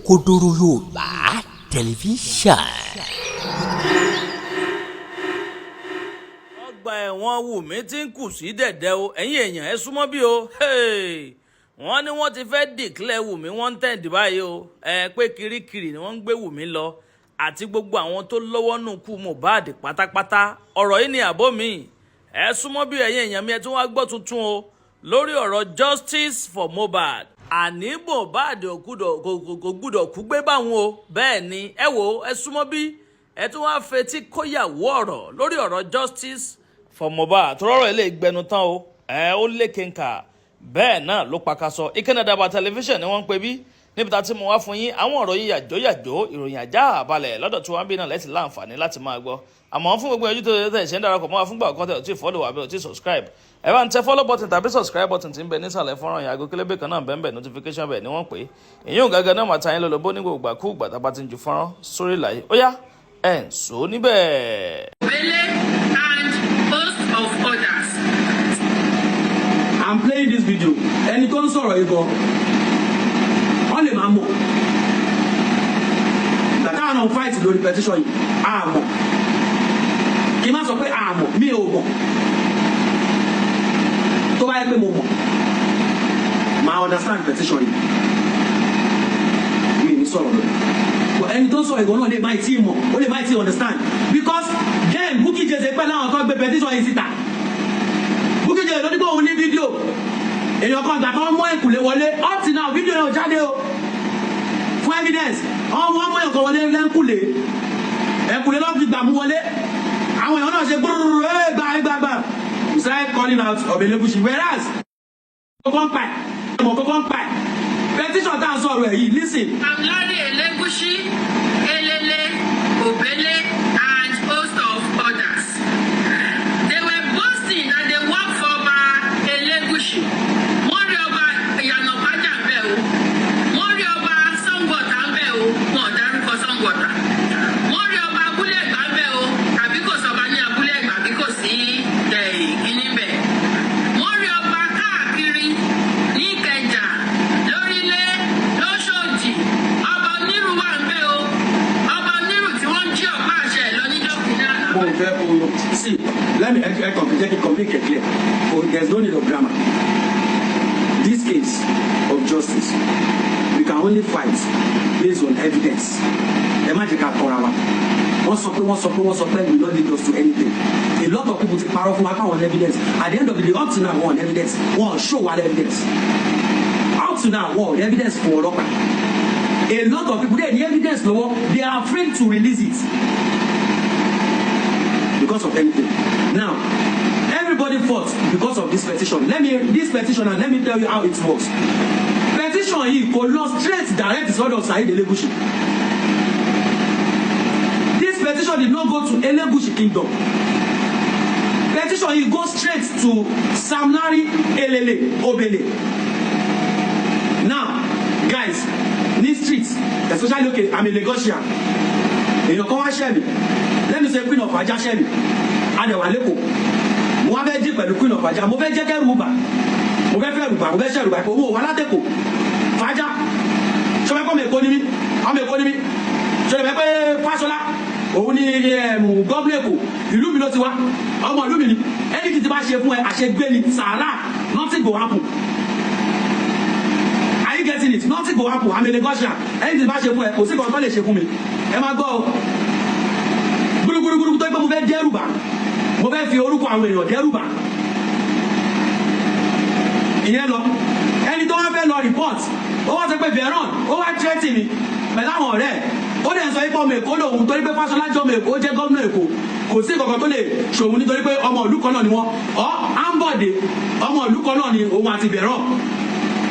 Òkodoro Yorùbá Tẹlifíṣàn. Ọgbà ẹ̀wọ̀n Wùmí tí ń kù sí dẹ̀dẹ̀ o. Ẹ̀yin èèyàn, ẹ súnmọ́ bí o. Wọ́n ní wọ́n ti fẹ́ declare Wùmí wanted báyìí o. Ẹ pé kirikiri ni wọ́n ń gbé Wùmí lọ àti gbogbo àwọn tó lọ́wọ́ nù kú Mohbad pátápátá. Ọ̀rọ̀ yìí ni àbó mi. Ẹ súnmọ́ bí, ẹ̀yin èèyàn mi, ẹ tún wá gbọ́ tuntun o lórí ọ̀rọ̀ justice for Mohbad. Àní Mohbad kò gbúdọ̀ kú gbé báwọn o. Bẹ́ẹ̀ ni, ẹ wò ó, ẹ súnmọ́ bí, ẹ tún wá fetí kóyàwó ọ̀rọ̀ lórí ọ̀rọ̀ justice for Mohbad tó rọrọ̀ ilé ìgbẹnu tán o. Ẹ ó lékenkà, bẹ́ẹ̀ náà ló pakasọ. Ìkànnì Àdàbà Tẹlifíṣàn ni wọ́n ń pè bí, níbi tá a ti mú wá fún yín àwọn ọ̀rọ̀ yín yàjó yàjó, ìròyìn àjá àbalẹ̀ lọ́dọ̀ tí wọ́n ń bí náà lẹ́sìn láǹfààní láti máa gbọ́. Àmọ́ fún gbogbo ẹjú tó tẹ̀ ṣe ń darapọ̀ mọ́ wa fúngbà ọ̀kan, tẹ̀ ò tí follow àbẹ̀ ò tí subscribe, ẹ bá ń tẹ follow button tàbí subscribe button tí ń bẹ nísàlẹ̀ fọ́nrán yẹn. Aago kélébé kan náà bẹ́ẹ̀, notification bẹ́ẹ̀ ni wọ́n pè é. Èyí ò gángan náà máa ta yín lólobó ní gbogbo ìgbàkúùgbà tá a bá ti ń ju fọ́nrán sórí ìlàyé. Ó yá, ẹ̀ ń sọ níbẹ̀. Bele and host of others. I'm playing this video. Ẹni tó ń sọ̀rọ̀ yìí gan, wọ́n lè máa mọ̀. Ìgbà táwọn náà ń fight lórí petition yìí, àmọ̀ kí n má sọ pé àmọ̀, mi ò mọ̀. Tó bá yẹ pé mo mọ̀, máa understand petition yìí, mi ní sọ̀rọ̀ lórí. But ẹni tó ń sọ̀rọ̀ ìgbọ́n náà lè má tí ì mọ̀, ó lè má tí ì understand, because then Bukky Jesse pẹ́ láwọn tó gbé petition yìí síta. Bukky Jesse ló ní kó òun ní fídíò èèyàn kan gbà tó ń mú ẹ̀kúlé wọlé. Up till now, fídíò yẹn ò jáde o fún evidence. Wọ́n mú èèyàn kan wọlé lẹ́ńkùlé, ẹ̀kúlé ló fi gbà mú wọlé. Àwọn èèyàn náà ṣe gbúrúrú ẹ gbà ẹ gbà gbà. We started calling out of Elegushi, whereas kókó ń pa ẹ̀ mọ̀, kókó ń pa ẹ̀. Petition tá à ń sọ̀rọ̀ ẹ̀ yìí, listen. Sam Larry Elegushi, Elele, Obele, and host of others. They were boasting that they work for Ọba Elegushi. Wọ́n rí ọba Ìyànà Pájà ń bẹ̀ o. Wọ́n rí ọba Sangota ń bẹ̀ o. Wọ́n ò dárúkọ Sangota. Wọ́n rí ọba Abúlé Ẹ̀gbá ń bẹ̀ o. Àbí kò sọba ní Abúlé Ẹ̀gbá, àbí kò sí kíní ń bẹ̀. Wọ́n rí ọba káàkiri ní Ìkẹjà, lórílẹ̀, lóṣòdì. Ọba Onírù wà ń bẹ̀ o. Ọba Onírù tí wọ́n ń jí ọ̀pá àṣẹ ẹ̀ lọ níjọ́ kìíní àná. Mo fẹ́ kó see, let me ẹ ẹ kàn jẹ́ kí n complete it clear. Oh, there is no need of grammar. This case of justice, we can only fight based on evidence. Ẹ má jẹ́ ká tọ́ra wa. Wọ́n sọ pé, wọ́n sọ pé, wọ́n sọ pé will not lead us to anything. A lot of people ti parọ́ fún wa káwọn evidence. At the end of the day, up to now, wọ́n evidence, wọ́n show wa evidence. Up to now, wọ́n evidence fún ọlọ́pàá. A lot of people dey ní evidence lọ́wọ́, they are afraid to release it because of anything. Now, everybody fought because of this petition. Let me this petition, and let me tell you how it works. Petition yìí kò lọ straight direct sọ́dọ̀ Saheed Elegushi. This petition did not go to Elegushi kingdom. Petition yìí go straight to Sam Larry, Elele, Obele. Now, guys, ní street especially, okay, I'm a Lagosian. Èèyàn kan wá ṣẹ́ mi, let me say Queen of Ajá ṣẹ́ mi, adẹ̀wà lẹ́kọ̀ọ́. Mo wá fẹ́ jí pẹ̀lú Queen of Ajá, mo fẹ́ jẹ́ kẹ́rù bà, mo fẹ́ fẹ́ rù bà, mo fẹ́ ṣẹ̀rù bà pé owó wà látẹ̀kọ̀ fàájà. Sọfẹ́ kọ́ ọmọ Èkó ni mí, ọmọ Èkó ni mí. Sọfẹ́ pé Fáṣọlá òun ni gómìnà Èkó, ìlú mi ló ti wá, ọmọ ìlú mi ni. Ẹni tí ti bá ṣe fún ẹ, àṣegbé ni, sàárà. Nothing go happen. Are you getting it? Nothing go happen. I'm a Lagosian. Ẹni tí ti bá ṣe fún ẹ, kò sí kan tó lè ṣe fún mi. Ẹ máa gbọ́ o, gbúrúgbúrúgbúrú tó yẹ pé mo fẹ́ dẹ́rù bà, mo fẹ́ fi orúkọ àwọn èèyàn dẹ́rù bà. Ìyẹn lọ. Ẹni tó wá fẹ́ lọ report, ó wá sọ pé Veron ó wá threaten mi pẹ̀lú àwọn ọ̀rẹ́ ẹ̀. Ó dẹ̀ sọ pé ọmọ Èkó lòun, torí pé Fáṣọlá jẹ́ ọmọ Èkó, ó jẹ́ gómìnà Èkó, kò sí kankan tó lè ṣòun, nítorí pé ọmọ ìlú kan náà ni wọ́n. Ọ Ambode, ọmọ ìlú kan náà ni òun àti Veron.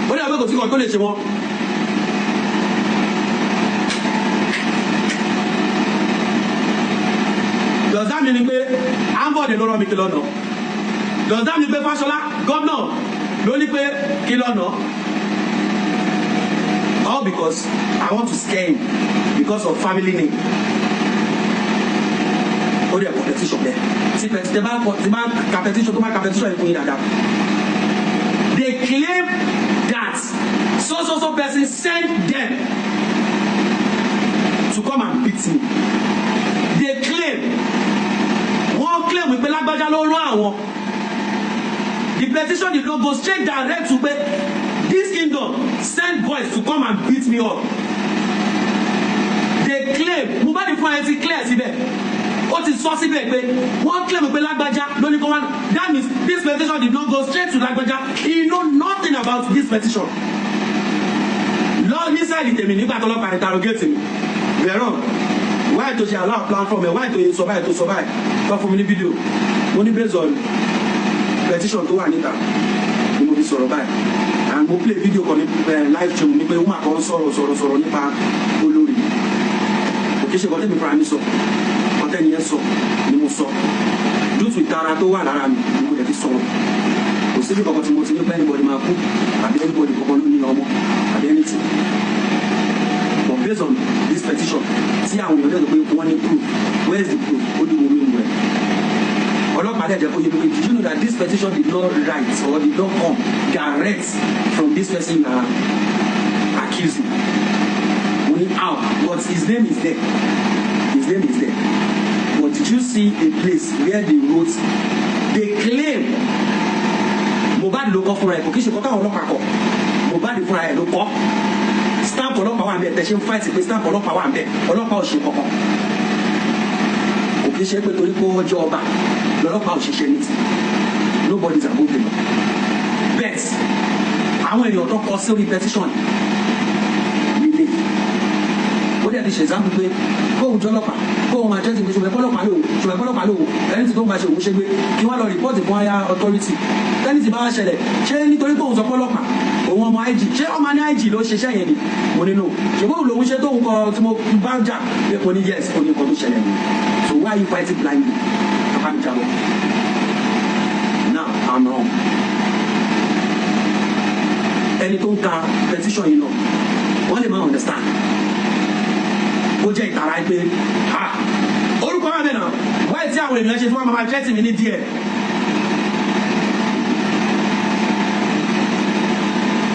Ó dẹ̀ pé kò sí kankan tó lè ṣe wọn. Does that mean pé Ambode ló rán mi kí lọ́nà? Does that mean pé Fáṣọlá gómìnà ló ní pé kí lọ́nà? All because I want to scare him because of family name. Ó dẹ̀ kọ petition bẹ́ẹ̀. Tí tí bá kọ, tí bá ka petition, tó bá ka petition yìí fún yín dáadáa, they claim that so so so person send them. Petition did not go straight direct to pé this kingdom send boys to come and beat me up. They claim Mohbad fún ẹ ti clear síbẹ̀, ó ti sọ síbẹ̀ pé wọ́n claim pé lágbájá ló ní kó wá. That means this petition did not go straight to lágbájá. He know nothing about this petition. Lọ ní side tèmi, nígbà tó lọ́pàá interrogate mi, Veron, why tó ṣe allow platform ẹ̀, why tó yẹ sọ báyìí, tó sọ báyìí, tó fún mi ní fídíò, mo ní based on petition tó wà níta ni mo fi sọ̀rọ̀ báyìí, and mo play video kan ní live stream ní pé woman kan sọ̀rọ̀ sọ̀rọ̀ sọ̀rọ̀ nípa olórí. Kò kí ṣe kọ́ tẹ́mi fúnra mi sọ, kọ́ tẹ́ni yẹn sọ ni mo sọ. Due to ìtara tó wà lára mi ni mo lè fi sọ̀rọ̀. Kò síbi kankan tí mo ti ní pé anybody máa kú àbí anybody kankan ló ní ọmọ àbí anything, but based on this petition tí àwọn èèyàn dẹ̀ sọ pé wọ́n ní proof, where is the proof? Ó ní mo mi wẹ̀. Ọlọ́pàá dẹ̀ jẹ́ kó yé mi pé, did you know that this petition did not write or did not come direct from this person you are accusing? Mo ní how? But his name is there, his name is there, but did you see a place where they wrote, they claim Mohbad ló kọ fúnra ẹ̀? Kò kí ṣe kọ́ táwọn ọlọ́pàá kọ, Mohbad fúnra ẹ̀ ló kọ. Stamp ọlọ́pàá wà ń bẹ̀. Tẹ̀ ṣe ń fight pé stamp ọlọ́pàá wà ń bẹ̀, ọlọ́pàá ò ṣe kankan. Kò kí ṣe pé torí pé wọ́n jẹ́ ọba lọ́lọ́pàá ò ṣiṣẹ́ ní ti. Nobody is above the law. Bet àwọn èèyàn tó kọ sórí petition nílé, ó dẹ̀ ti ṣe example pé kóun jọlọ́pàá, kóun máa tẹ́sí pé ṣùgbọ́n pọ́lọ́pàá lòun, ṣùgbọ́n pọ́lọ́pàá lòun, ẹni tí tóun bá ṣe òun ṣe gbé kí wọ́n lọ report fún higher authority. Ẹni tí bá wá ṣẹlẹ̀ ṣé nítorí pé òun sọ pọ́lọ́pàá òun ọmọ IG, ṣé ọmọ ní IG ló ṣiṣẹ́ yẹn ni? Mo nínú ṣùgbọ́n òun lòun ṣe tóun kọ tí mo bá ń jà pé mo ní yes, ó ní nǹkan tó ṣẹlẹ̀ ni. So why are you fighting blindly? Bàbá mi jábọ̀. Now I'm wrong. Ẹni tó ń ka petition yìí lọ, wọ́n lè má understand. Ó jẹ́ ìtara pé ha orúkọ wa mẹ́nà wáyé tí àwọn ènìyàn ṣe tí wọ́n máa threaten mi ní díẹ̀.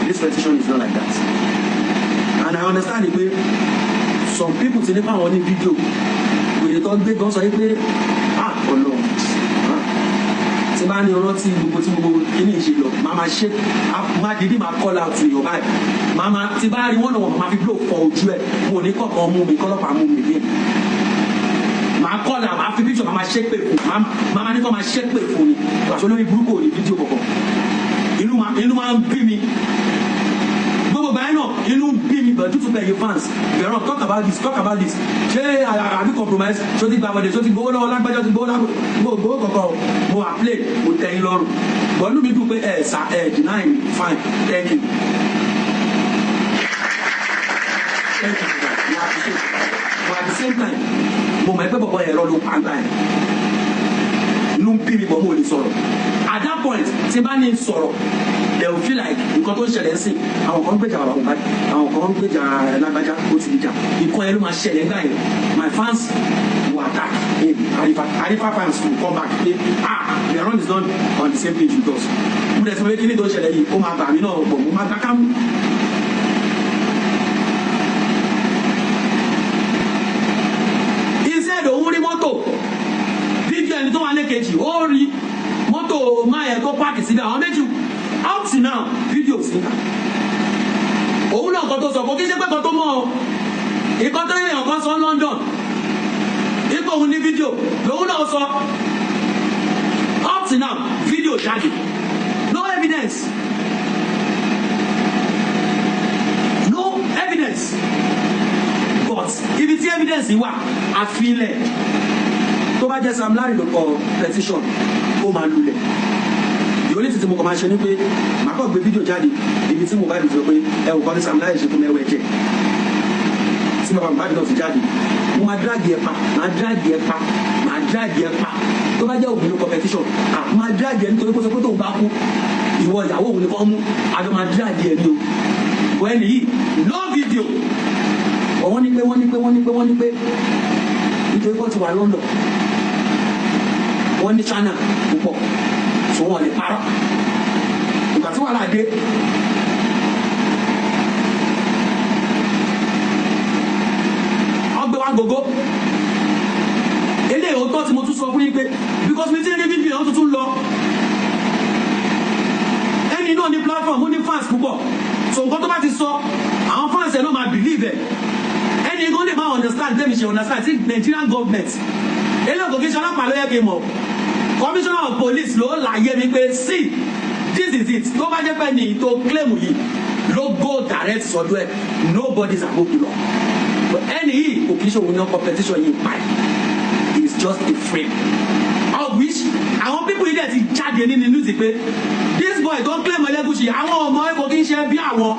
This petition is not like that, and I understand pé some people ti nípa àwọn ní fídíò wèrè tó gbé gan sọ pé ah, Ọlọ́run, ah, tí bá ní rántí gbogbo tí gbogbo kíní ṣe lọ, máa ma ṣe, máa dídí máa call out èèyàn báyìí, máa ma tí bá rí wọ́n náà, máa fi blow fọ ojú ẹ̀. Mo ní kọ̀ọ̀kan mú mi, kọ́lọ́pàá mú mi bí máa call out, máa fi picture, máa ma ṣépè fún, máa ma ní kọ́ máa ṣépè fún ni. Pàṣẹ olórí burúkú ò ní fídíò kọ̀ọ̀kan. Inú máa ń bí mi gbogbo gbà yẹn náà, inú ń bí mi, but due to pay fans, Veron, talk about this, talk about this, ṣé àbí compromise? Ṣó ti gba wọlé? Ṣó ti gbowó lọ́wọ́ lágbájá? Ti gbowó lágbájá? Mo gbowó kankan o. Mo apply, mo tẹ́ yín lọ́rùn, but inú mi dùn pé ẹ sà ẹ deny me. Fine, thank you, thank you for that. Mo appreciate, but at the same time mo mọ̀ ẹ́ pé bọ̀bọ̀ ẹ̀rọ ló pa gbà yẹn. Inú ń bí mi, bọ̀ mo lè sọ̀rọ̀ at that point. Tí n bá ní sọ̀rọ̀, they will feel like nǹkan tó ń ṣẹlẹ̀ sí àwọn kan ń gbèjà bàbá Mohbad, àwọn kan ń gbèjà lágbájá, ó ti dìjà. Nǹkan yẹn ló máa ṣẹlẹ̀ nígbà yẹn. My fans will attack him. Arifa Arifa fans will come back pé ah, Veron is not on the same page with us. Mo dẹ̀ sọ pé kíní tó ń ṣẹlẹ̀ yìí, ó máa bà mí náà pọ̀, mo máa gbá kámú. Instead, òun rí mọ́tò, fídíò ẹni tó wà lẹ́kẹ̀jì, ó rí mọ́tò máa yẹ tó park síbẹ̀, àwọn méjì. Up till now, fídíò sí níta. Òun náà kan tó sọ, kò kí ṣe pé kan tó mọ́ ọ, ìkan tó yẹn kan sọ London ipò òun ní fídíò lòun náà sọ. Up till now, fídíò jáde, no evidence, no evidence. But ibi tí evidence wà, àfilẹ̀ tó bá jẹ́ Sam Larry ló kọ petition, ó máa lulẹ̀. The only thing tí mo kàn máa ṣe ni pé màá kàn gbé fídíò jáde ibi tí Mohbad sọ pé ẹ ò kọ́ ní Sam Larry ṣe fún mi, ẹwẹ́ jẹ tí bàbá Mohbad náà fi jáde. Mo máa drag ẹ pa, máa drag ẹ pa, máa drag ẹ pa. Tó bá jẹ́ òun ló kọ petition, ah, máa drag ẹ nítorí kó sọ pé tóun bá kú, ìwọ ìyàwó òun ni kò mú. Àjọ máa drag ẹ ní o. Wẹ́n nìyí, no video. Wọ́n ní pé, wọ́n ní pé, wọ́n ní pé, wọ́n ní pé nítorí pé wọ́n ti wà London, wọ́n ní channel púpọ̀, so wọ́n lè parọ́. Ìgbà tí wàhálà dé, wọ́n gbé wá gógó eléyìí. Òótọ́ tí mo tún sọ fún yín pé because mi ti rí fídíò yẹn tuntun lọ. So nǹkan tó bá ti sọ, àwọn fans ẹ̀ náà máa believe ẹ̀. Ẹni gan lè máa understand tẹ́mi ṣe understand sí Nigerian government. Eléyìí kò kí n ṣe ọlọ́pàá ló yẹ kí n mọ̀. Commissioner of police ló láyé mi pé, see, this is it. Tó bá jẹ́ pé ní tó claim yìí ló go direct sọ́dọ̀ ẹ̀, nobody is above the law. But ẹni yìí kò kí n ṣe òun ní competition yìí pa ẹ̀. It's just a frame, of which àwọn people yìí dẹ̀ ti jáde nínú news pé this boy don claim Elegushi, àwọn ọmọ ẹ̀ kò kí n ṣe bí àwọn.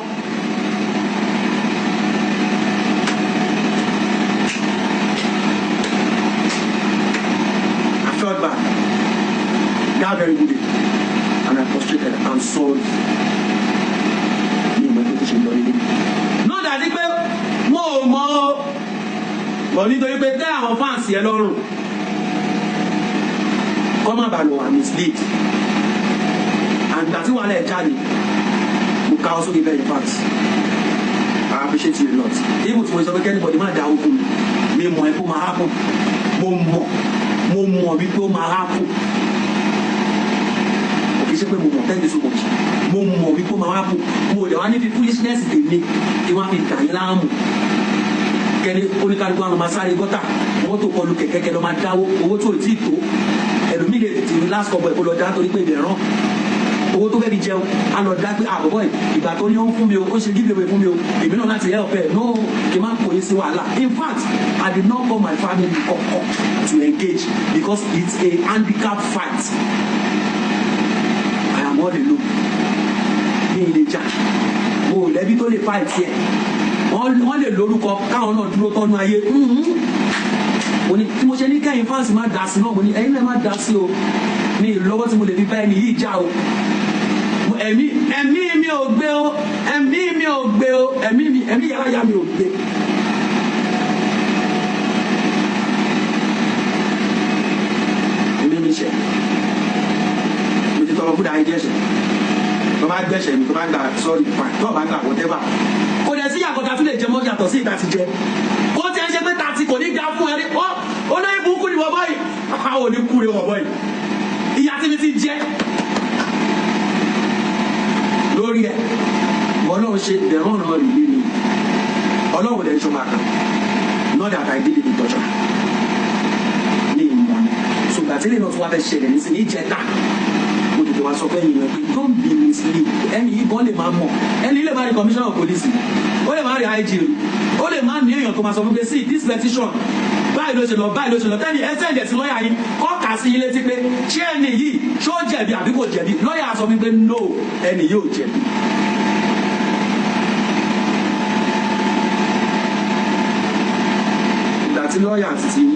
I felt bad that very good day and I prostrated. I'm sorry, mi ò mọ ẹgbẹ́ tó ṣe lọ nílé náà dàbí pé mo ò mọ o bọ̀, nítorí pé tẹ́ àwọn fans yẹn lọ́rùn kọ́ má bàa lọ wà mislead. And gbà tí wàhálà ẹ̀ jáde, mo ká ọ sókè bẹ́ẹ̀. Fans, I appreciate you a lot. Even tí mo sọ pé k'anybody má dáwó fún mi, mi mọ̀ ẹ́ kó máa happen. Mo mọ̀ wípé ó máa happen. Kò kì í ṣe pé mo mọ̀. Thank you so much. Mo mọ̀ wípé ó máa happen. Mo lè wá ní fi foolishness tèmi kí wọ́n fi dà yín láàmú, kẹ́ni oníkálukú àwọn máa sáré gọ́tà, mọ́tò kọlu kẹ̀kẹ́, kẹ́ lọ́ máa dáwó owó tó tí ì tó. Ẹlòmíì lè ti last cup ẹ̀ kó lọ dá torí pé ibẹ̀ rán owó tó fẹ́ fi jẹun, á lọ dá pé àbọ̀bọ̀ yìí, ìgbà tó ní ó ń fún mi o, ó ṣe give away fún mi o, èmi náà láti help ẹ̀. No, kí n má kò yín sí wàhálà. In fact, I did not call my family kọ̀kọ̀ to engage because it's a handicap fight. I am all alone ní ilé jà. Mo ò lẹ́bí tó lè fight yẹ. Wọ́n lè lórúkọ káwọn náà dúró tọ́nu ayé. Mo ní tí mo ṣe ní kẹ́yìn fans má dá sí náà, mo ní ẹ̀yin náà má dá sí o ní ìlọ́wọ́ tí mo lè fi bá ẹni yìí já o. Ẹ̀mí mi ò gbé o, ẹ̀mí mi ò gbé o, ẹ̀mí mi, ẹ̀mí yàrá ya mi ò gbé. Ẹ̀mí mi ṣẹ̀, mo ti tọrọ fún dáhìí díẹ̀ ṣẹ̀. Tó bá gbẹ̀ṣẹ̀ mi, tó bá gbà, sorry, fine. Tó bá gbà, whatever. Kò dẹ̀ sí yàgòtà tún lè jẹ mọ́ yàtọ̀ sí ìta ti jẹ. Kó tiẹ̀ ṣe pé tàti kò ní dá fún ẹ rí. Ó olóyè burúkú ni bọ̀bọ̀ yìí, àwọn ò ní kú rí bọ̀bọ̀ yìí. Ìyá tí mi ti jẹ lórí ẹ, Ọlọ́run ṣe dẹ̀rọ̀ ọ̀nà rẹ̀ lé mi. Ọlọ́run dẹ̀ ń ṣọmọ àkàn. Not that I did it in torture ní ìmọ̀ ni. Ṣùgbọ́n àti ilé náà tún wá fẹ́ ṣẹlẹ̀ nísìnyí, ìjẹta mo tètè wá sọ fẹ́ yìí pé don't be misled. Ẹni yìí gan lè máa mọ̀, ẹni lè má rí commissioner of police, ó lè má rí IG, ó lè má ní èèyàn tó máa sọ fún pé, see, this petition, báyìí ló ṣe lọ, báyìí ló ṣe lọ. Tẹ́ni ẹ send ẹ̀ sí lọ́ọ̀yà yín kọ́ kà sí yín létí pé ṣé ẹni yìí ṣó jẹ̀bi àbí kò jẹ̀bi. Lọ́ọ̀yà sọ fún mi pé no, ẹni yìí ò jẹ̀bi. Ìgbà tí lọ́ọ̀yà ti ti yín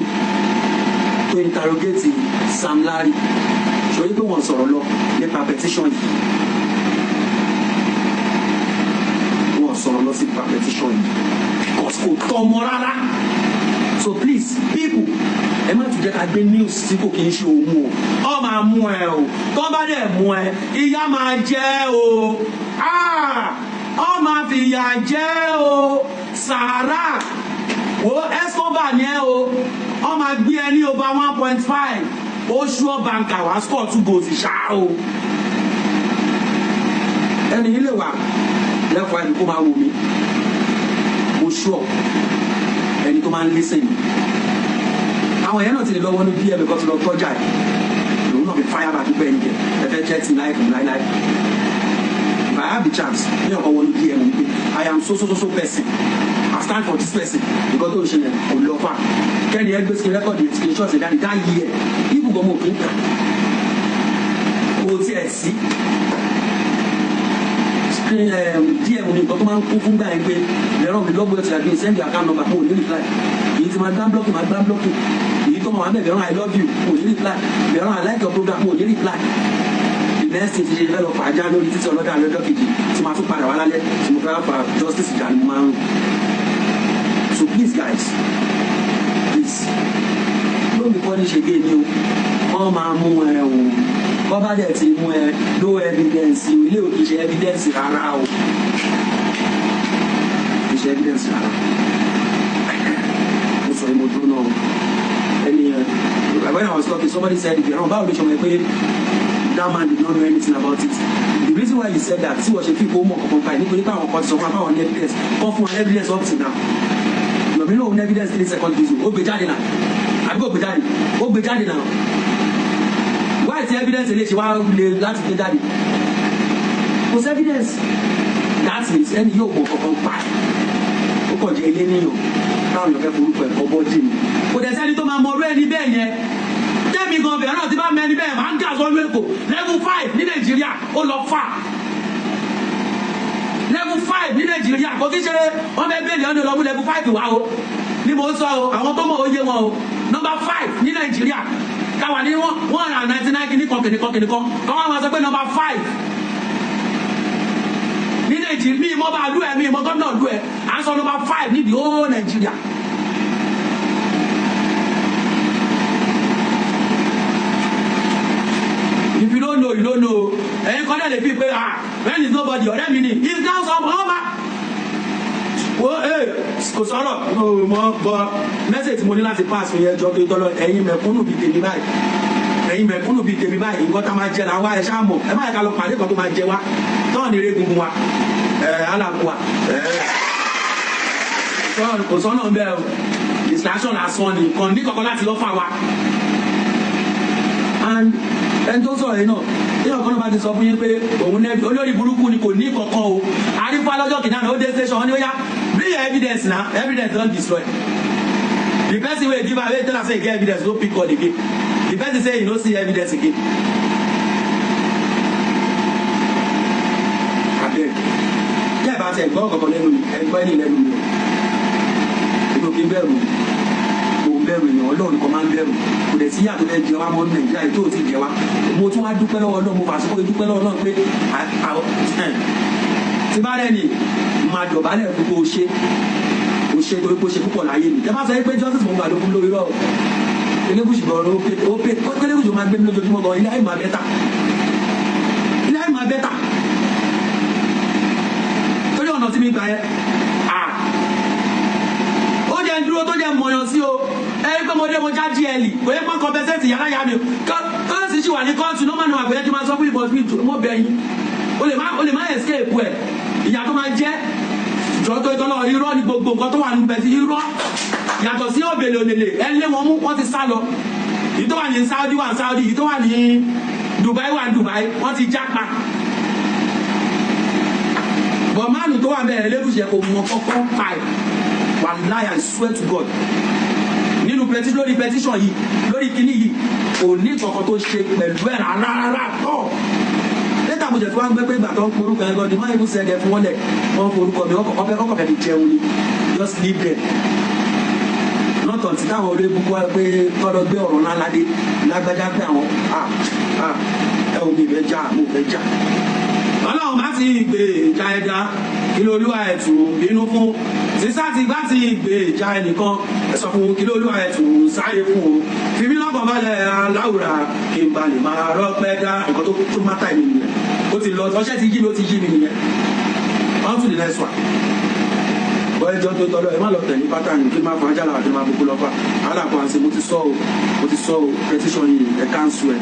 tó interrogate Sam Larry, ṣòrí pé wọ́n sọ̀rọ̀ lọ nípa petition yìí, wọ́n sọ̀rọ̀ lọ sí nípa petition yìí because kò tọ́ mọ́ rárá. So please, people, ẹ má tún jẹ́ ká gbé news tí kò kí ń ṣe òun o. Ọ máa mú ẹ o. Tó bá dẹ̀ mú ẹ, ìyá máa jẹ o. Ọ máa fi ìyà jẹ o. Sàárà wo Escobar ni ẹ o. Ọ máa gbé ẹ ní over 1.5. Oṣù ọ̀bànkà wá score two goals ṣá o. Ẹni yìí lè wà lẹ́kọ̀ọ́, ẹni kó máa wò mí, mo sure ẹni tó máa ń listen ni. Àwọn èèyàn náà ti lè lọ wọnú dm kan ti lọ tọ́jà ẹ̀, lòun náà fi fire back pé ẹni jẹ ẹ fẹ́ jẹ́ ti láìpẹ́ láíláí. If I have the chance ní ọkọ̀ wọnú dm wípé I am so so so so person, I stand for this person, nǹkan tó ń ṣe yẹn kò lọ fà, kẹ́ni ẹ gbé screen record, screenshot ẹ̀ dání. That year ibùgbọ́n mo kì í kà kò tiẹ̀ sí screen dm ní nǹkan tó máa ń kún fún gbà yẹn pé lẹ́rọ̀ mi lọ́gbọ̀n ti àgbẹ̀, send your account number, mo ò ní reply. Èyí tí máa gbá blocking, máa gbá blocking. Èyí tó máa wà bẹ́ẹ̀, bẹ̀rẹ̀ I love you, mo ò ní reply. Bẹ̀rẹ̀ I like your program, mo ò ní reply. The next thing ti ṣe fẹ́ lọ fà á já lórí títí ọlọ́dà lọ́jọ́ kejì tí máa tún padà wá lálẹ́ tí mo fẹ́ wá fa justice ìjà ni mo máa ń rùn. So please guys, please don't be punish again ni o. Wọ́n máa mú ẹ o. Bọ́ bá dẹ̀ ti mú ẹ, no evidence o. Ilé ò kì í ṣe evidence rárá o, kì í ṣe evidence rárá. Mo sọ yìí, mo dúró náà ẹni yẹn. When I was talking, somebody said, if you're wrong, báwo ló ṣe mọ̀ pé that man did not know anything about it? The reason why you said that, tí wọ́n ṣe fi kó mọ̀ kankan pa ẹ̀, nítorí pé àwọn kan ti sọ fún àwọn evidence kan fún wa, evidence up till now. Yomi náà ní evidence 3 second video, ó gbé jáde náà, àbí kò gbé jáde? Ó gbé jáde náà. Why tí evidence lè ṣe wá lè láti gbé jáde? Kò sí evidence. That means ẹni yóò mọ̀ kankan pa ẹ̀, ó kàn jẹ́ ilé níyàn táwọn èèyàn fẹ́ forúkọ ẹ̀kọ́ bọ́dì ni. Kò dẹ̀ sẹ́ni tó máa mọ orú ẹni bẹ́ẹ̀ yẹn. Tẹ́mi gan bẹ̀rẹ̀ náà ti bá mẹ́ni bẹ́ẹ̀, máa ń gà sọ́nù Èkó level 5 ní Nàìjíríà. Ó lọ fà level 5 ní Nàìjíríà. Kò kí ṣe wọ́n fẹ́ bẹ́ẹ̀lì ọ̀nà lọ́mú level 5 wá o ní mò ń sọ o. Àwọn tó mọ̀ ó yé wọn o. Number 5 ní Nàìjíríà káwa ní 199 kìíní kan kìíní kan kìíní kan káwọn máa sọ pé number 5 ní Nàìjíríà. Mi ìmọ̀ bá lú ẹ̀, mi ìmọ̀ gómìnà lú ẹ̀, à ń sọ number 5 ní the whole Nàìjíríà. If you don't know, you don't know. Ẹ̀yin kan náà lè fi pé, "Ah, when is nobody." Ọ̀rẹ́ mi ni, he is now some ọmọ wo. Ee, kò sọ̀rọ̀ mo mọ bọ. Message mo ní láti pass fún yẹn jọ pé tọ́lọ ẹ̀yin mẹ̀kúnnù bíi tèmi báyìí, ẹ̀yin mẹ̀kúnnù bíi tèmi báyìí, nǹkan tá máa jẹ là wá. Ẹ ṣáà mọ̀, ẹ má yẹ ká lọ pàdé kan tó máa jẹ wá tọ́ọ̀ ní eré gungun wa ẹ̀ alákùá ẹ̀. Kò sọ́nà bẹ́ẹ̀ o. Distraction lásán ni kàn ní kankan láti lọ́ fà wá. And ẹni tó sọ̀rọ̀ yìí náà, téèyàn kan náà bá ti sọ fún yín pé òun ní, olórí burúkú ni, kò ní kankan o. Arífà lọ́jọ́ kìnnà náà, ó dé station, ó ní ó yá, bring your evidence na. Evidence don destroy. The person wey give am, wey tell am say he get evidence, no pick call again. The person say he no see evidence again. Abeg, tẹ́ ẹ bá ti ẹ̀gbọ́n kankan lẹ́nu mi, ẹ̀gbọ́n ẹni lẹ́nu mi o. Èmi ò kí ń bẹ̀rù, mo ń bẹ̀rù èèyàn, Ọlọ́run nìkan máa ń bẹ̀rù. Kò dẹ̀ sí yàtọ̀ fẹ́ jẹ wá mọ́ ní Nàìjíríà yìí tó o ti jẹ wá. Mo tún wá dúpẹ́ lọ́wọ́ Ọlọ́run, mo fà sókè dúpẹ́ lọ́wọ́ Ọlọ́run pé tí bá rẹ̀ ni máa dọ̀bálẹ̀ fún kó o ṣe, o ṣe torí pé o ṣe púpọ̀ láyé mi. Tẹ́ bá sọ pé justice mo gbà ló fún lórí rọ̀ Elégùṣì gan, ó pé, ó pé Elégùṣì máa gbé mi lójoojúmọ́ gan. Ilé ayé máa better, ilé ayé máa better, torí ọ̀nà tí mi gbà yẹn, ó jẹ́ dúró tó jẹ́ mọ̀yàn sí o. Ẹ pé mo dé, mo já gl, kò yẹ pọ́n compensate yàrá yà mí o. Kọ́ọ̀sì sì wà ní kóòtù ní ó máa nù àgbẹ̀yẹ kí n máa sọ fún ìbọn sí mo bẹ̀ yín. O lè má escape ẹ̀, ìyà tó máa jẹ́ jọ tó ìtọ́lọ́. Irọ́ ni gbogbo nǹkan tó wà ní bẹ̀tì, irọ́. Yàtọ̀ sí òbèlè òlèlè, ẹ lé wọn mú, wọ́n ti sá lọ. Ìyí tó wà ní Saudi wà ní Saudi, ìyí tó wà ní Dubai wà ní Dubai, wọ́n ti jápa. Bọ̀ máàlù tó wà bẹ́ẹ̀, Elégùṣì kò mọ kọ́kọ́ pa ẹ̀. Wàláhì, I swear to God, nínú petition, lórí petition yìí, lórí kinní yìí, kò ní kankan tó ṣe pẹ̀lú ẹ̀ rárá rárá tọ́. Lẹ́tà mo jẹ̀ tí wọ́n á gbé pé ìgbà tó ń porúkọ ẹ̀ gan ni wọ́n even sẹ́gẹ̀ fún wọn lẹ̀, wọ́n forúkọ mi, ọkọ̀ fẹ́ fi jẹun ni. Just leave them, not until táwọn olóyè bukú wá pé tọ́lọ gbé ọ̀rọ̀ ńlá ládé lágbájá pé àwọn ẹ ò mi fẹ́ já, mo fẹ́ já. Ọlọ́run bá ti gbé ìjà ẹ̀dá, kí lóluwà ẹ̀tù bínú fún sísá ti gbá ti gbé ìjà ẹnìkan, ẹ sọ fún kí lóluwà ẹ̀tù sáré fún o. Fi mí lọ́kàn balẹ̀ aláwùrà, kí n balẹ̀ máa rọ́pẹ́ dá. Nǹkan tó má tà mí nìyẹn. Ó ti lọ, ọṣẹ́ ti yí mi, ó ti yí mi nìyẹn. On to the next one. Bọ́ ẹjọ́ tó tọ́lọ́, ẹ má lọ tẹ̀lé pattern kí n máa fọ ajá làwọn àti máa gbogbo lọ́fà aláàpọ̀ àti. Mo ti sọ o, mo ti sọ o. Petition yìí, ẹ cancel ẹ.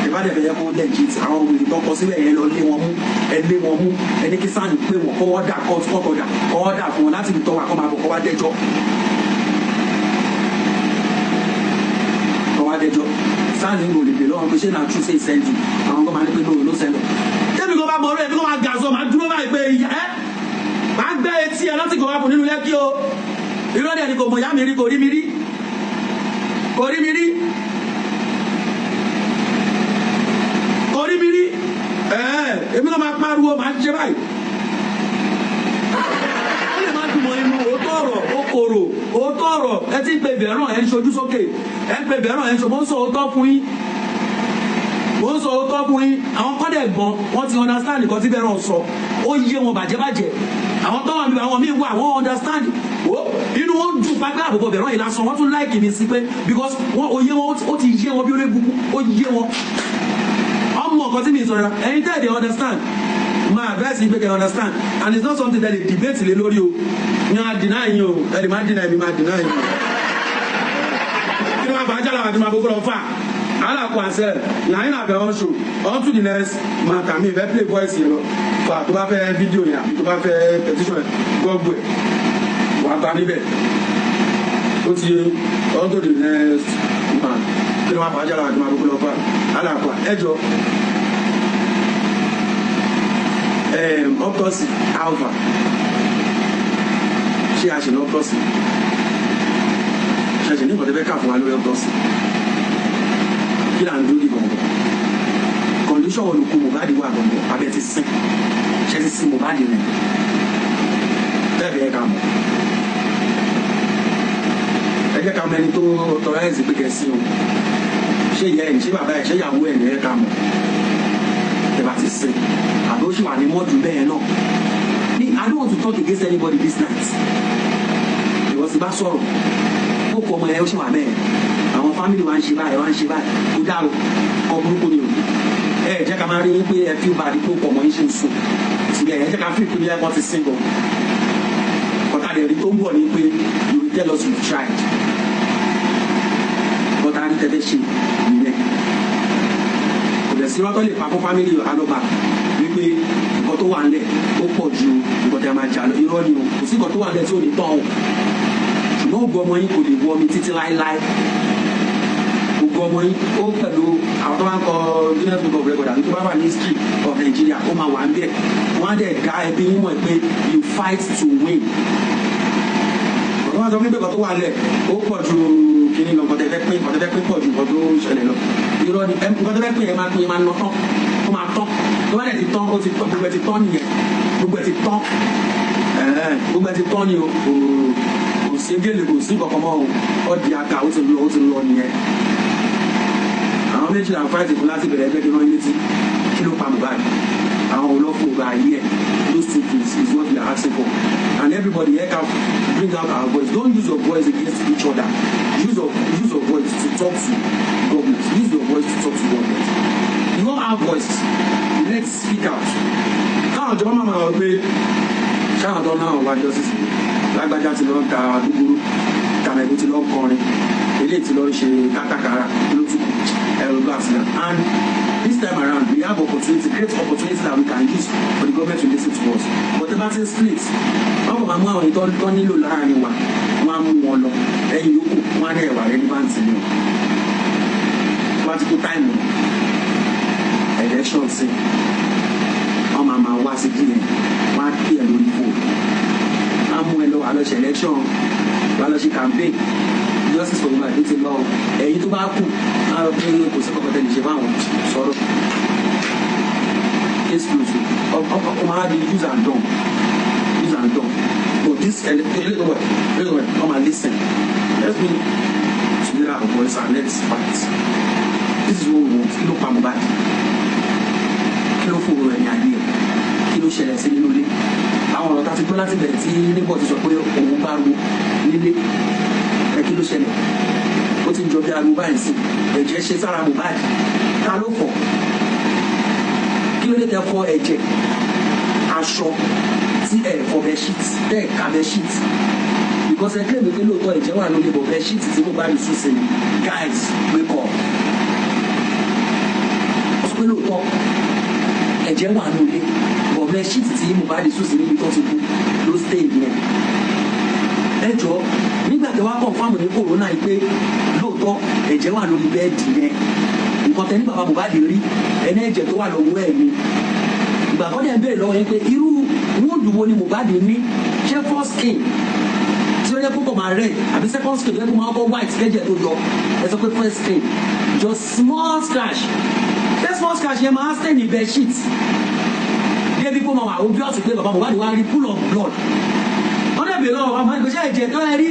Ẹ bá dẹ̀ fẹ́ yẹ kó legit, àwọn ohun ìtọ́ kọ síbẹ̀ yẹn, lọ lé wọn mú, ẹ lé wọn mú. Ẹ ní kí sáà ní pé wọn kọ́ wọ́dà kọ́kọ́dà kọ́ wọ́dà fún wọn láti fi tọ́ wa, kọ́ máa bọ̀, kọ́ wá dẹ́jọ́, kọ́ wá dẹ́jọ́. Sáà ní mo lè bè lọ́wọ́ pé ṣé na true say send you? Àwọn kan máa ní pé no, no send you. Tẹ́mi kò bá mọ̀ ọ́rọ́ ẹ̀ bí kò máa gà sọ, máa dúró báyìí pé ẹ máa gbẹ́ etí ẹ lọ́tì, kò wá fún nínú Lẹ́kí o. Irọ́ dẹ̀ ni, kò mọ̀ yá mi rí, kò rí mi rí, kò rí mi rí, kò rí mi rí. Ẹ̀ẹ́, èmi náà máa pariwo, máa ṣe báyìí. Ó lè má dùn mọ́ inú. Òótọ́ ọ̀rọ̀ ó korò, òótọ́ ọ̀rọ̀. Ẹ ti ń pe bẹ̀rẹ̀, ẹ ń ṣojú sókè, ẹ ń pe bẹ̀rẹ̀, ẹ ń ṣo. Mo ń sọ òótọ́ fún yín, mo ń sọ òótọ́ fún yín. Àwọn kọ́dẹ̀ gbọ́n, wọ́n ti understand nǹkan tí bẹ̀rẹ̀ sọ, ó yé wọn bàjẹ́bàjẹ́. Àwọn tó wà níbi, àwọn míì wà, wọ́n understand ó, inú wọn dùn pápẹ́ àbùkù bẹ̀rẹ̀ yìí lásán. Wọ́n tún like mi sí pé because wọ́n òye wọn, ó ti yé wọn bí orí gbogbo, ó yé wọn. Ọmọ nǹkan tí mi sọ̀rọ̀, ẹ̀yin tẹ́ ẹ̀ dey understand, my advice is make you understand, and it's not something that they debate lé lórí o. Ní a deny yín o, ẹ lè má deny mi, má deny yín o. Kí ló máa bá ajá làwọn àti máa gbogbo lọ fà? Alakwa sef na him abẹ on show. On to the next matter. Mi fẹ́ play voice yẹn lọ fà. Tó bá fẹ́ fídíò yẹn àbí tó bá fẹ́ petition yẹn, gbọ́gbọ́ ẹ̀ wà á bá níbẹ̀. Ó ti yé. On to the next man. Kí ló máa fà á jára àti máa gbogbo lọ fà? Alakwa, ẹjọ autopsy alpha, ṣé a ṣe ní autopsy? Ṣe ṣe ní nǹkan tó fẹ́ kà fún wa lórí autopsy? Kí là ń dúró di gbọ̀ngàn? Condition wo ló kú Mohbad wà gbọ̀ngàn? Abẹ́ ti sin, ṣe ti sin Mohbad rẹ̀ bẹ́ẹ̀ fi ẹ̀ ká mọ̀? Ẹ jẹ́ ká mọ ẹni tó authorize pé kẹ́ sí o. Ṣé ìyá ẹ̀ ní? Ṣé bàbá ẹ̀? Ṣé ìyàwó ẹ̀ ní? Ẹ ká mọ̀ ẹ bá ti sin, àbí ó sì wà ní mọ́ọ̀dù bẹ́ẹ̀ náà ní. I don't want to talk against anybody this night because bá sọ̀rọ̀ ó kọ ọmọ ẹ, ó sì wà bẹ́ẹ̀. Àwọn family wa ń ṣe báyìí, wa ń ṣe báyìí, ó dárò kọ burúkú ni o. Ẹ jẹ́ ká máa rí wípé ẹ feel bad pé ó kọ ọmọ yín ṣe ń sùn síbẹ̀. Ẹ jẹ́ ká feel pé bí ẹ kọ́ ti sin gan kọ́tà lè rí tó ń bọ̀ ní pé you will tell us you tried. Kọ́tà rí tẹ́fẹ́ ṣe nìyẹn. Kò dẹ̀ sí rọ́tọ́ lè pa fún family Alọ́ba wípé nǹkan tó wà ńlẹ̀ ó pọ̀ ju nǹkan tí a máa jà lọ. Irọ́ ni o. Kò sí nǹkan tó wà ńlẹ̀ tí ò ní tán o, ṣùgbọ́n ògo ọmọ yín kò lè wọ mi títí láéláé. Ògo ọmọ yín ó pẹ̀lú àwọn tó bá ń kọ Guinness Book of Record àbí tó bá wà ní history of Nigeria, ó máa wà ń bẹ̀. Wọ́n á dẹ̀ dá ẹbí yín mọ̀ pé you fight to win. Wọ́n máa sọ fún mi pé nǹkan tó wà lẹ̀ ó pọ̀ ju kíní lọ, nǹkan tẹ́ fẹ́ pín, nǹkan tẹ́ fẹ́ pín pọ̀ ju nǹkan tó ṣẹlẹ̀ lọ. Irọ́ ni. Nǹkan tẹ́ fẹ́ pín yẹn máa pín yẹn, máa ná tán, ó máa tán. Tó bá dẹ̀ ti tán, ó ti tán, gbogbo ẹ̀ ti tán nìyẹn. Gbogbo ẹ̀ ti tán, gbogbo ẹ̀ ti tán ni o. Kò sí gèlè, kò sí kankan mọ́ o. Ó di aka, ó ti lọ, ó ti lọ nìyẹn. Àwọn méjì là ń fight fún láti bẹ̀rẹ̀. Ẹgbẹ́ kí wọ́n létí kí ló pa Mohbad, àwọn olófò gba ayé ẹ̀. Those two things is what we are asking for, and everybody here can bring out our voice. Don't use your voice against each other. Use your voice to talk to government. Use your voice to talk to government. You all have voice. Let's speak out. Káwọn ìjọba máa máa wọ pé ṣáà tó náà wá justice lágbájá ti lọ ń ta gbúgbúrú, tàmẹ̀dù ti lọ ń kọrin, eléyìí ti lọ ń ṣe kátàkárà lótùkù ẹ̀rọ glass náà. And this time around we have opportunity, great opportunity that we can use for the government to listen to us. But the battle split, wọ́n kò máa mú àwọn ìtọ́ tó nílò láàrin wa, wọ́n á mú wọn lọ. Ẹ̀yin yòókù, wọ́n á ní ẹ̀wà relevant ni o. Wọ́n á ti kó time election sí, wọ́n máa máa wá sí díẹ̀, wọ́n á pè ẹ́ lórí fóònù, wọ́n á mú ẹ lọ, wà lọ ṣe election, wà lọ ṣe campaign. Justice for Mohbad ti lọ o. Ẹ̀yin tó bá kù, wọ́n á lọ pé kò sí kankan tẹ́lẹ̀ ṣe fáwọn sọ̀rọ̀. Case close o. Ọ máa di use and done, use and done. But this little way, little way, come and listen. Let's bring together our voice and let's fight. This is what we want. Kí ló pa Mohbad? Kí ló fòrò ẹ̀yìn ayé ẹ̀? Kí ló ṣẹlẹ̀ sí nínú ilé? Àwọn ọ̀rọ̀ tá a ti gbọ́ láti bẹ̀rẹ̀ tí níbọ̀ ti sọ pé òun bá ro nílé ẹ, kí ló ṣẹlẹ̀? Ó ti ń jọ bí ariwo báyìí sí. Ẹ̀jẹ̀ ṣe sára Mohbad, ta ló fọ̀? Kí ló dé tẹ fọ ẹ̀jẹ̀ aṣọ tí ẹ fọ bedsheet, tẹ ẹ ká bedsheet? Because ẹ claim pé lóòótọ́ ẹ̀jẹ̀ wà lórí bọ̀ bedsheet tí Mohbad sùn sí ni. Guys, wake up. Ó sọ pé lóòótọ́ ẹ̀jẹ̀ wà lórí bọ̀ bedsheet tí Mohbad sùn sí níbi tó ti kú ló stay yẹn. Ẹ jọ, nígbà tí wàá confirm ní coroner yìí pé lóòótọ́ ẹ̀jẹ̀ wà lórí bed yẹn, nǹkan tẹ ní bàbá Mohbad rí ẹni ẹ̀jẹ̀ tó wà lọ́wọ́ ẹ̀ ni. Ìgbà kan dẹ̀ ń béèrè lọ́wọ́ yẹn pé irú wound wo ni Mohbad ní? Ṣé first skin tí ó yẹ kó kọ̀ máa red, àbí second skin tó yẹ kó máa kọ́ white kẹ́jẹ̀ tó yọ? Ẹ sọ pé first skin, just small scratch. Ṣé small scratch yẹn máa stain ní bed sheet débi kó máa wà obvious pé bàbá Mohbad wá rí pool of blood? Wọ́n dẹ̀ bèèrè lọ́wọ́ bàbá Mohbad pé ṣé ẹ̀jẹ̀ tó ẹ rí,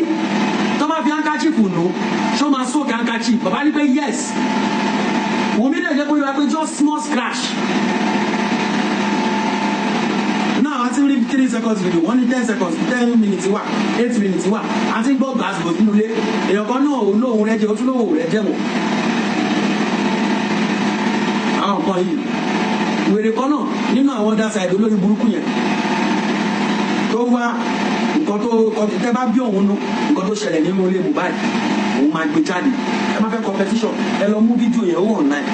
tó bá fi handkerchief nù, ṣó máa soak handkerchief? Bàbá ní pé yes. Wùmí dẹ̀ jẹ́ kó yọ pé just small scratch. Now a ti rí 3 seconds video, wọ́n ní 10 seconds, 10 minutes wà, 8 minutes wà. A ti ń gbọ́ gbàsgbò nínú ilé. Èèyàn kan náà òun lóhun rẹ jẹ, ó tún lóhun rẹ jẹ mọ́. Àwọn nǹkan yìí, wèrè kan náà nínú àwọn other side olórí burúkú yẹn tó wá nǹkan. Nǹkan tó tẹ́ bá bí òun nú, nǹkan tó ṣẹlẹ̀ nínú ilé Mohbad, òun máa gbé jáde. Ẹ má fẹ́ competition, ẹ lọ mú fídíò yẹn, ó wà online.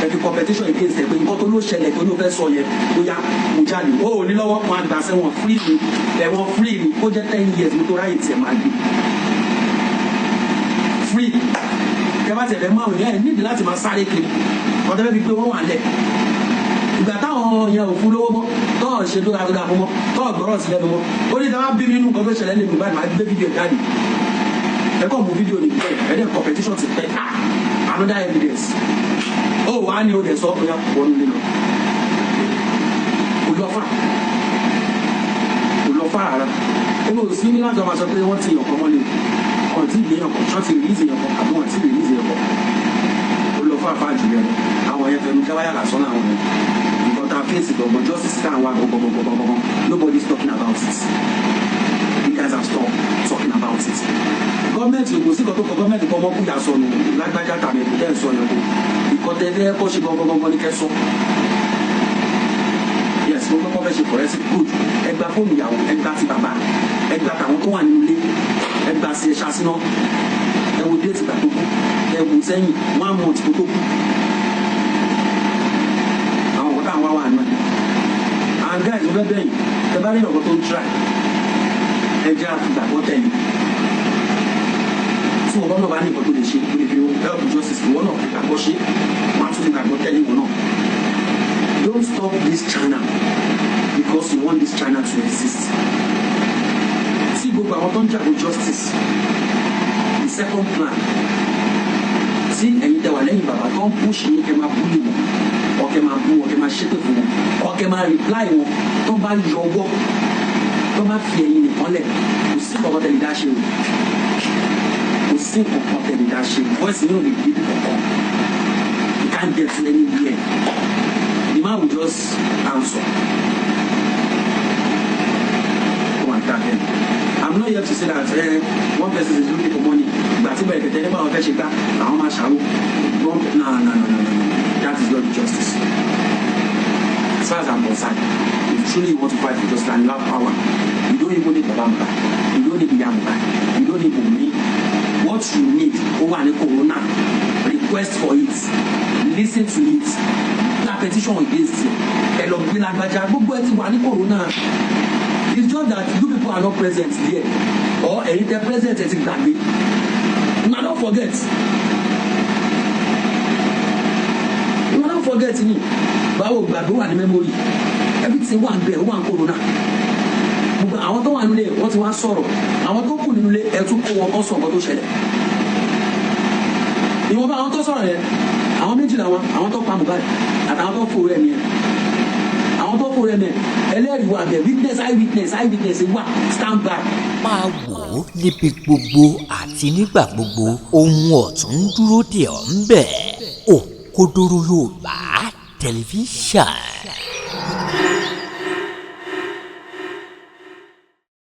Ẹ fi competition against ẹ pé nǹkan tó ló ṣẹlẹ̀ tó ló fẹ́ sọ yẹn, ó yá, mú jáde. Ó ò ní lọ́wọ́ kan, àgbà sẹ́wọ̀n free ni, ẹ̀wọ̀n free ni. Ó jẹ́ 10 years ní tó ráyè tiẹ̀, máa gbé free. Tẹ bá tẹ̀lé mọ́ àwọn èèyàn ẹ̀ nídìí láti máa sáré kiri. Ọ̀tẹ́ fẹ́ fi pé wọ́n wà lẹ̀. Ìgbà táwọn yẹn ò fún lówó mọ́, tọ́ọ̀ ṣe tó dáa tó dáa fún mọ́, tọ́ọ̀ gbọ́rọ̀ sí lẹ́nu mọ́, ó ní tẹ́wọ́ bí mi nínú nǹkan tó ṣẹlẹ̀ lẹ́nu báyìí, máa gbé fídíò jáde. Ẹ kọ́ mú fídíò ní bẹ́ẹ̀, ẹ dẹ̀ competition ti pẹ́. Ah, another evidence. Ó wàá ní o dẹ̀ sọ ó yà wọnú lé lọ. Kò lọ fà, kò lọ fà rárá. Ó lọ sí ní láti ọmọ sọ pé wọ́n ti yàn kọ́ mọ́lẹ̀, wọ́n ti gbé yàn kọ́, ṣọ́ ti release yàn kọ́ àbí wọ́n ti release yàn kọ́. Ó lọ fà fà jù bẹ́ẹ̀ lọ. Àwọn yẹn fẹnu jáwáyà lásán làwọn yẹn. Nǹkan tá a fèsì gbọ̀ngbọ̀n, justice tá à ń wá gbọ̀ngbọ̀ngbọ̀ngbọ̀ngbọ̀n, nobody is talking about it. You guys have stopped talking about it. Gọ́ọ̀mẹ̀ntì kò sí nǹkan tó kọ gọ́ọ̀mẹ̀ntì kọ́ ọmọkùnrin àsọnù lágbájá tàbí ẹ̀kú tẹ́ ń sọ yẹn kó ìkọ́ tẹ́ fẹ́ kọ́ ṣe gbọ̀ngbọ̀ngbọ̀n ní kẹ́ sọ. Yes, mo kọ́kọ́ fẹ́ ṣe forensic. Good. Ẹ gba fóònù ìyàwó, ẹ gba ti bàbá, ẹ gba tàwọn tó wà nínú ilé, ẹ gba sí ẹ ṣàṣìná. Ẹ wo date ìgbà tó kú, ẹ wò sẹ́yìn one month kó tó kú. Àwọn nǹkan táwọn wá wà náà. And guys, mo fẹ́ bẹ̀yìn, ẹ bá rí ọ̀gọ́ tó ń try, ẹ jẹ́ àfìgbàgbọ́ tẹ̀lé. Tí wọn bá náà bá ní nǹkan tó lè ṣe, tó lè fi help justice, ìwọ náà fi gbàgbọ́ ṣe, wọn á tún fi gbàgbọ́ tẹ̀lé ìwọ náà. Don't stop this channel because you want this channel to exist. Tí gbogbo àwọn tó ń jà fún justice, the second plan, tí ẹ̀yin tẹ́ wà lẹ́yìn bàbá tó ń push yín, kẹ́ máa bully wọn, ọ̀kẹ́ máa bú wọn, kẹ́ máa ṣépè fún wọn, ọ̀kẹ́ máa reply wọn, tó bá yọwọ́, tó bá fi ẹ̀yin nìkan lẹ̀, kò sí nǹkan tẹ̀lé dá ṣe o. Kò sí nǹkan tẹ̀lé dá ṣe. Voice yóò lè gbé kankan. You can't get to anywhere. The man will just answer. Go and tap him. I'm not here to say that one person is looking for money. Ìgbà tí bẹ̀rẹ̀ kẹ̀tẹ́ nípa àwọn fẹ́ ṣe gbá, àwọn máa ṣàwó. No, no, no, no, no, that is not justice. As far as I'm concerned, if truly you want to fight for justice and you have power, you don't even need Baba Mohbad, you don't need Iya Mohbad, you don't need Wunmi. What you need, ó wà ní coroner. Request for it, listen to it, gba petition against it. Ẹ lọ gbé lágbájá, gbogbo ẹ ti wà ní coroner. It's just that you people are not present there, or ẹ̀yin tẹ present, ẹ ti gbàgbé. Una don forget, una don forget ni. Báwo gbàgbé wà ní memory? Everything wà ń bẹ̀, ó wà ní coroner. Gbogbo àwọn tó wà nílé, wọ́n ti wá sọ̀rọ̀. Àwọn tó kù nínú ilé, ẹ tún kó wọn kọ́ sọ nǹkan tó ṣẹlẹ̀. Ìwọ̀nba àwọn tó sọ̀rọ̀ yẹn, àwọn méjì làwọn, àwọn tó pa Mohbad àtàwọn tó fòrò ẹ̀mí ẹ̀. Àwọn tó fòrò ẹ̀mí ẹ̀, ẹlẹ́rìí wà bẹ̀, witness, eye witness, eye witness wà stand by. Máa wò ó níbi gbogbo àti nígbà gbogbo. Ohun ọ̀tun ń dúró dè ọ́ ń bẹ̀. Òkodoro Yorùbá Tẹlifíṣàn.